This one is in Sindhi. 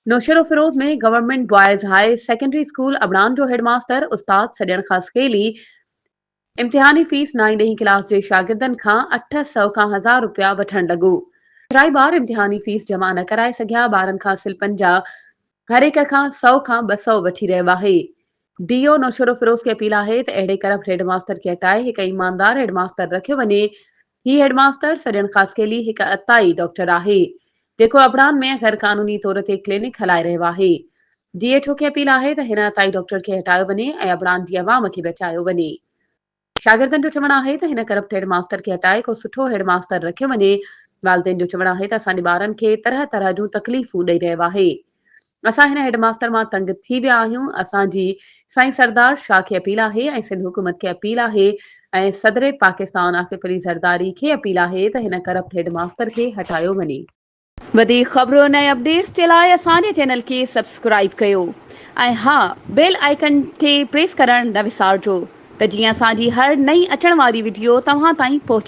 Naushahro Feroze ۾ government boys high secondary school Abran جو هيڊ ماستر استاد سڄڻ خاصخيلي امتحاني فيس نائين ڏهين ڪلاس جي شاگردن کان 800 کان هزار رپيا وٺڻ لڳو. ڪيترائي ٻار امتحاني فيس جمع نه ڪرائي سگهيا، ٻارن کان سلپن جا هر هڪ کان سئو کان 200 وٺي رهيو آهي. ڊي او نوشهروفيروز کي اپيل آهي ته اهڙي ڪرپٽ هيڊ ماستر کي هٽائي هڪ ايماندار هيڊ ماستر رکيو وڃي. هي هيڊ ماستر سڄڻ خاصخيلي هڪ عطائي ڊاڪٽر آهي جيڪو ابڙان ۾ غير قانوني طور تي ڪلينڪ هلائي رهيو آهي. ڊي ايڇ او کي اپيل آهي ته هن عطائي ڊاڪٽر کي هٽايو وڃي ۽ ابڙان جي عوام کي بچايو وڃي. شاگردن جو چوڻ آهي ته هن ڪرپٽ هيڊ ماستر کي هٽائي ڪو سٺو هيڊ ماستر رکيو وڃي، والدين جو چوڻ آهي ته اسان جي ٻارن کي طرح طرح جون تڪليفون ڏئي رهيو آهي، اسان هن هيڊ ماستر مان تنگ ٿي ويا آهيون، اسان جي سائين سردار شاهه کي اپيل آهي ۽ سنڌ حڪومت کي اپيل آهي ۽ صدر پاڪستان آصف علي زرداري کي اپيل آهي ته هن ڪرپٽ هيڊ ماستر کي هٽايو وڃي. وڌيڪ خبرن ۽ اپڊيٽس جي لاء اسان جي چينل کي سبسڪرائيب ڪيو ۽ ها بيل آئيڪن کي پريس ڪرڻ نه وسارجو ته جيئن اسان جي هر نئين اچڻ واري وڊيو توهان تائين پهچي.